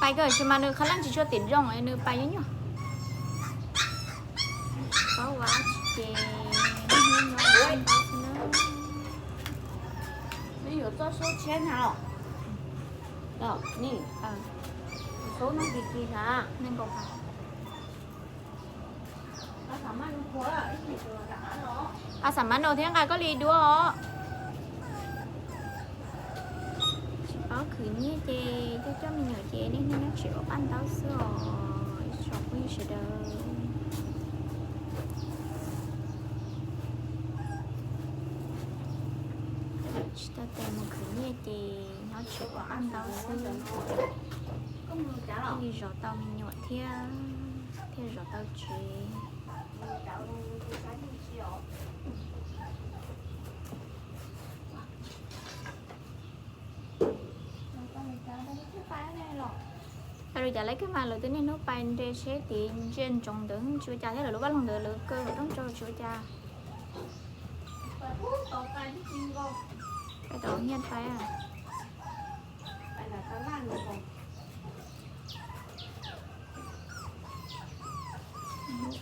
Pais kawg tsis mas nws qhov leej tsis tshua tim zoo, nws pais nyuaj nyuaj. Paub vab tsis ces nws nyob nyob xwb na. Nws yuav txoj sub tshiab na los? Ni, sub no kis kis na, nees nkaum phav. Pab xam mab no thiab nqa koj li duab os. Tsis paub khwv nyiaj ces coj coj me nyuam ces niaj hnub nyob tsev ua paj ntaub xwb os ib tsoom phooj ywg sawv daws. Tsis tau tes mus khwv nyiaj ces nyob tsev ua paj ntaub xwb. Thiaj li zov tau me nyuam thiab, thiaj zov tau tsev. Hais lus cas lawv kawg mas lawv twb niaj hnub pais nres tsheb tid ntsia ntsoov ntawd tsis ua cas thiab, lawv lub vaj loog ntawd lawv kaw rooj tsaus tsis ua cas. Pais tau nyiaj pais.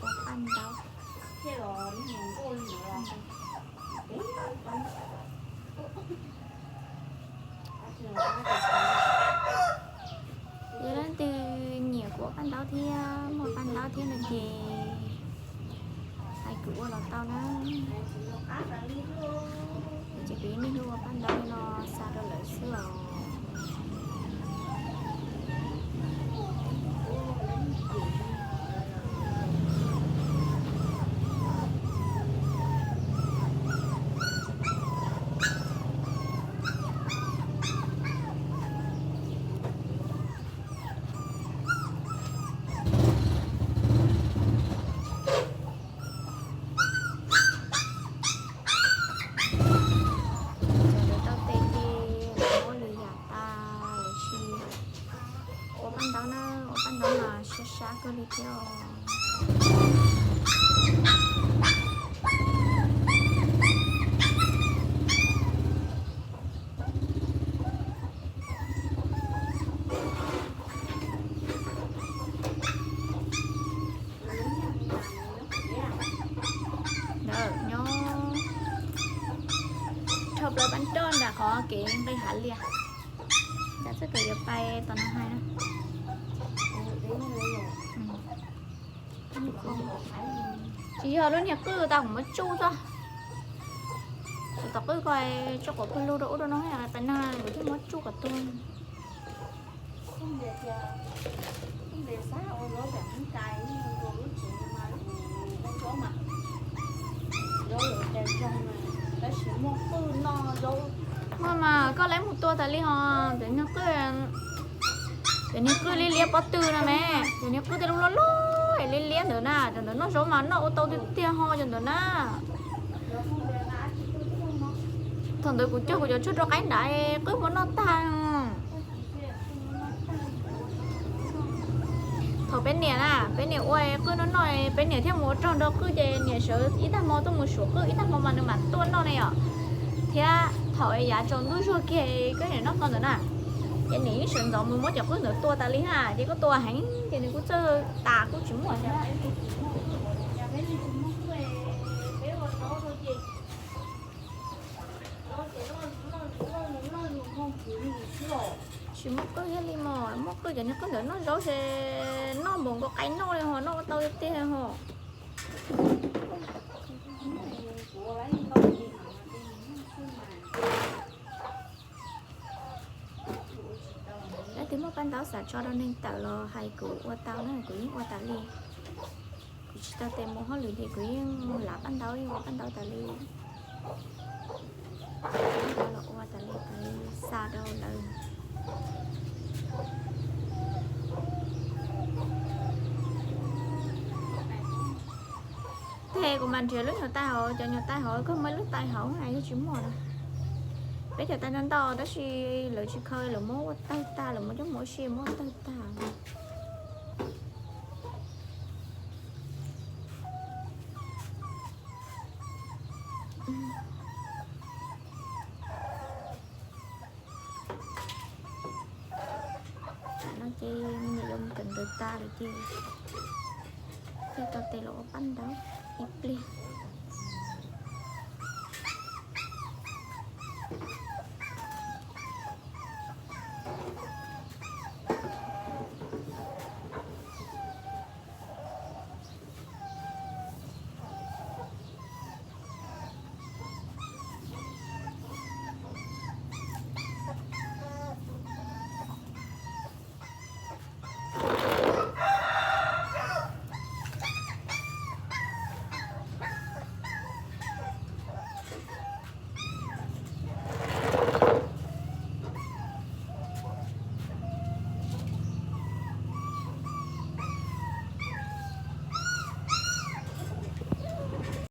Ua paj ntaub. Yog leej twg nyiam kuv ua paj ntaub thiab muaj paj ntaub thiab no ces hais kuv ua los tau na. Ces kuv yeej niaj hnub ua paj ntaub li no xa rau lawv xwb os. Cov lawv tau tes ces lawv muab lwm yam tas lawv tsis ua paj ntaub na, ua paj ntaub mas sab sab kawg li thiab os. Ntawm nyob dhau plaws pab roj nram qhov kev nqis hav lias. Cas txoj kev yuav pais tom no hais na. Tsis yog lub niag qwj tau kuv muab tsuj txog. Tom qwj ko tsuj quav pawg lug rau ub rau no, pais no kuv thiaj muab tsuj kom tuag. Muaj mas koj lawv mus tua tas li ho, cov niag qwj, cov niag qwj liab liab pob tw no me, cov niag qwj tej lub loj loj liab liab ntawd na, cov ntawd noj zaub mas noj ua tau tiag tiag ho cov ntawd na. Thaum ntawd kuv cog kuv cov tshuaj rau qaib nrad, qwj muab noj tag. Thaum peb niam na, peb niam ua qwj noj noj, peb niam thiaj mus ua rog nrog qwj ces niam sawv ib tag hmo tuaj mus suav qwj ib tag hmo mas nws mam tuaj noj ne yom. Thiab thaum yav tsaus ntuj zuag kiag koj niam noj hmo ntawd na, Ces nws yeej sawv ntxov mus muab cov qwj ntawd tua tas li na, ces koj tua heev ces nws kuj txawj tas kuj tsis muaj. Tsis muaj qwj thiab li mog, muaj qwj ces niag qwj ntawd noj zaub ces noj npaum nkaus qai noj li ho, noj ua tau tiag tiag ho. Leej twg muaj paj ntaub xav tso rau neeg tawm los hais kuv ua tau na, kuv yeej ua tas li. Kuv tsis tau tes mus hauj lwm ces kuv yeej lav paj ntaub, yeej ua paj ntaub tas li. Los ua tas li, tas li xa rau lawv. Tes kuv mam nrhiav lub nyuag tais hauv, cov nyuag tais hauv koj muaj ib lub tais hauv na, yog tsis muaj na. Peb cov tais ntau ntau tab sis lawv tsis khaws, lawv muab ua tawg tag, lawv muab coj mus ua si muab ua tawg tag. Tam no ces me nyuam yaus mus kawm ntawv tas lawm ces thiaj tau tes los ua paj ntaub ib pliag.